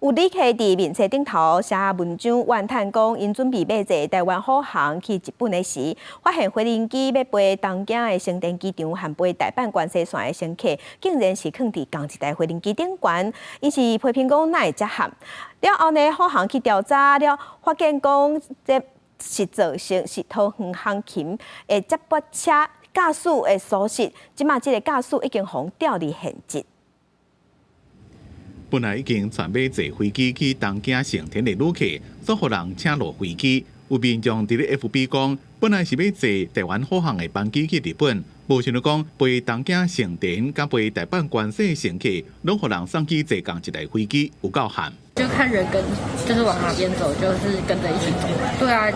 有旅客佇面冊頂頭寫文章，怨嘆講，𪜶準備欲坐台灣虎航去日本的時，發現飛行機欲飛東京的成田機場和飛大阪關西線的乘客，竟然是囥佇仝一台飛行機頂懸，𪜶是批評講哪會遮譀。了後呢，虎航去調查了，發現講這是造成是桃園航勤的接駁車駕駛的疏失，這馬這個駕駛已經予調離現職。本來已經準備坐飛機去東京成田的旅客，煞予人請落飛機。有民眾佇咧 FB 講，本來是欲坐台灣虎航的班機去日本，無想到講飛東京成田佮飛大阪關西的乘客，攏予人送去坐仝一台飛機，有夠譀。就看人跟，就是往哪邊走，就是跟着一起走。對啊，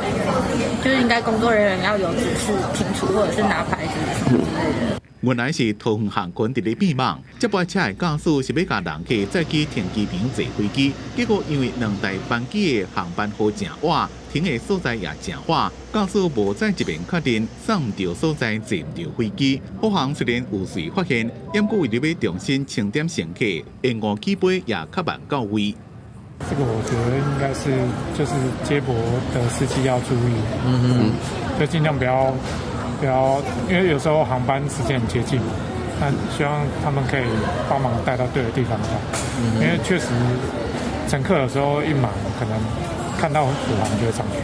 就是應該工作人員要有指示清楚，或者是拿牌子什麼之類的。原來是桃園航空佇咧變網，接駁車的駕駛是欲共人客載去停機坪坐飛機，結果因為兩台班機的航班號誠倚，停的所在也誠遠，駕駛無再一面確認，送毋著所在坐毋著飛機。虎航雖然有隨發現，毋過為著欲重新清點乘客，延誤起飛也較慢到位。這個我覺得應該是就是接駁的司機要注意，就盡量不要，因為有時候航班時間很接近嘛，那希望他們可以幫忙帶到對的地方吧。因為確實乘客有時候一忙，可能看到虎航就會上去。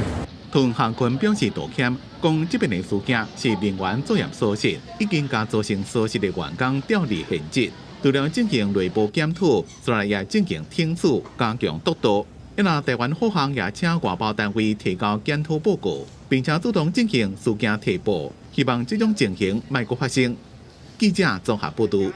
桃園航空表示道歉，講這遍的事件是人員作業疏失，已經共造成疏失的員工調離現職，除了進行內部檢討，煞來也進行懲處，加強督導。若台灣虎航也請外包單位提交檢討報告，並且主動進行事件提報，希望這種情形莫閣發生。記者綜合報導。